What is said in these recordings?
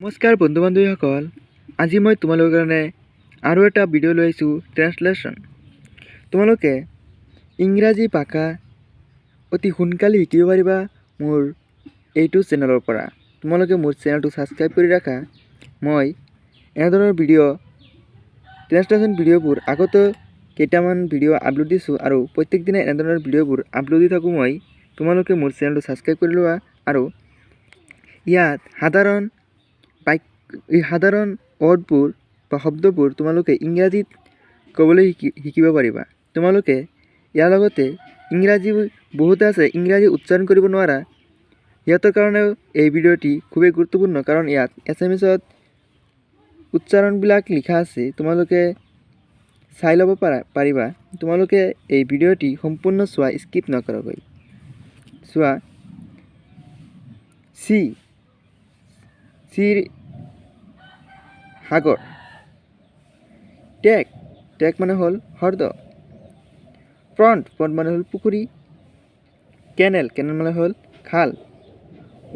নমস্কাৰ বন্ধু বান্ধৱীসকল, আজি মই তোমালোকৰ কাৰণে আৰু এটা ভিডিঅ' লৈ আহিছোঁ, ট্ৰেঞ্চলেশ্যন। তোমালোকে ইংৰাজী ভাষা অতি সোনকালে শিকিব পাৰিবা মোৰ এইটো চেনেলৰ পৰা। তোমালোকে মোৰ চেনেলটো ছাবস্ক্ৰাইব কৰি ৰাখা। মই এনেধৰণৰ ভিডিঅ', ট্ৰেঞ্চলেশ্যন ভিডিঅ'বোৰ আগতে কেইটামান ভিডিঅ' আপলোড দিছোঁ আৰু প্ৰত্যেক দিনাই এনেধৰণৰ ভিডিঅ'বোৰ আপলোড দি থাকোঁ মই। তোমালোকে মোৰ চেনেলটো ছাবস্ক্ৰাইব কৰি লোৱা আৰু ইয়াত সাধাৰণ বাক্য, এই সাধাৰণ ৱৰ্ডবোৰ বা শব্দবোৰ তোমালোকে ইংৰাজীত ক'বলৈ শিকিব পাৰিবা। তোমালোকে ইয়াৰ লগতে ইংৰাজী বহুতে আছে ইংৰাজী উচ্চাৰণ কৰিব নোৱাৰা, সিহঁতৰ কাৰণেও এই ভিডিঅ'টি খুবেই গুৰুত্বপূৰ্ণ, কাৰণ ইয়াত এছামিছত উচ্চাৰণবিলাক লিখা আছে, তোমালোকে চাই ল'ব পাৰিবা। তোমালোকে এই ভিডিঅ'টি সম্পূৰ্ণ চোৱা, স্কিপ নকৰাকৈ চোৱা। চি, চিৰ সাগৰ। লেক, লেক মানে হ'ল হ্ৰদ। পণ্ড, পণ্ড মানে হ'ল পুখুৰী। কেনেল, কেনেল মানে হ'ল খাল।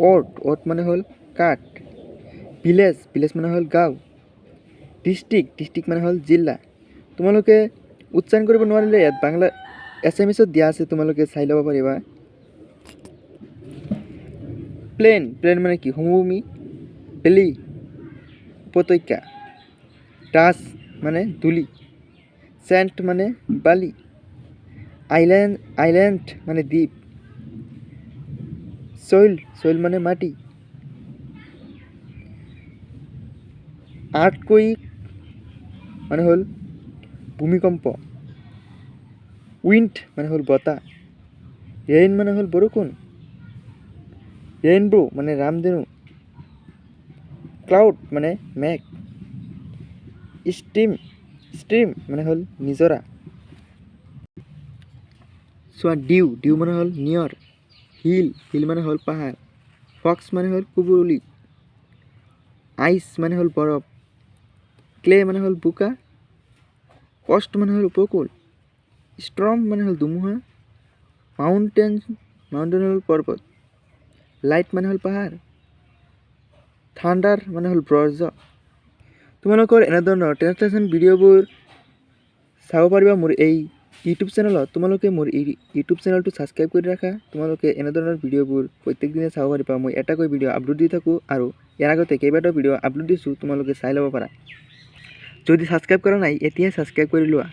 উড, উড মানে হ'ল কাঠ। ভিলেজ, ভিলেজ মানে হ'ল গাঁও। ডিষ্ট্ৰিক্ট, ডিষ্ট্ৰিক্ট মানে হ'ল জিলা। তোমালোকে উচ্চাৰণ কৰিব নোৱাৰিলে ইয়াত বাংলা এছামিছত দিয়া আছে, তোমালোকে চাই ল'ব পাৰিবা। প্লেন, প্লেন মানে কি? সমভূমি। ভেলি, উপত্যকা। ডাষ্ট মানে ধূলি। চেণ্ড মানে বালি। আইলেণ্ড, আইলেণ্ড মানে দ্বীপ। চইল, চইল মানে মাটি। আৰ্থকুইক মানে হ'ল ভূমিকম্প। উইণ্ড মানে হ'ল বতাহ। ৰেইন মানে হ'ল বৰষুণ। ৰেইনবো মানে ৰামধেনু। ক্লাউড মানে মেঘ। ষ্ট্ৰীম, ষ্ট্ৰীম মানে হ'ল নিজৰা। চোৱা, ডিউ, ডিউ মানে হ'ল নিয়ৰ। হিল, হিল মানে হ'ল পাহাৰ। ফক্স মানে হ'ল কুবুলি। আইচ মানে হ'ল বৰফ। ক্লে মানে হ'ল বোকা। কষ্ট মানে হ'ল উপকূল। ষ্ট্ৰম মানে হ'ল ধুমুহা। মাউণ্টেন, মাউণ্টেন হ'ল পৰ্বত। লাইট মানে হ'ল পাহাৰ। থাণ্ডাৰ মানে হ'ল বজ্ৰ। তোমালোকৰ এনেধৰণৰ ট্ৰেঞ্চলেশ্যন ভিডিঅ'বোৰ চাব পাৰিবা মোৰ এই ইউটিউব চেনেলত। তোমালোকে মোৰ এই ইউটিউব চেনেলটো ছাবস্ক্ৰাইব কৰি ৰাখা। তোমালোকে এনেধৰণৰ ভিডিঅ'বোৰ প্ৰত্যেক দিনে চাব পাৰিবা। মই এটাকৈ ভিডিঅ' আপলোড দি থাকোঁ আৰু ইয়াৰ আগতে কেইবাটাও ভিডিঅ' আপলোড দিছোঁ, তোমালোকে চাই ল'ব পাৰা। যদি ছাবস্ক্ৰাইব কৰা নাই, এতিয়াই ছাবস্ক্ৰাইব কৰি লোৱা।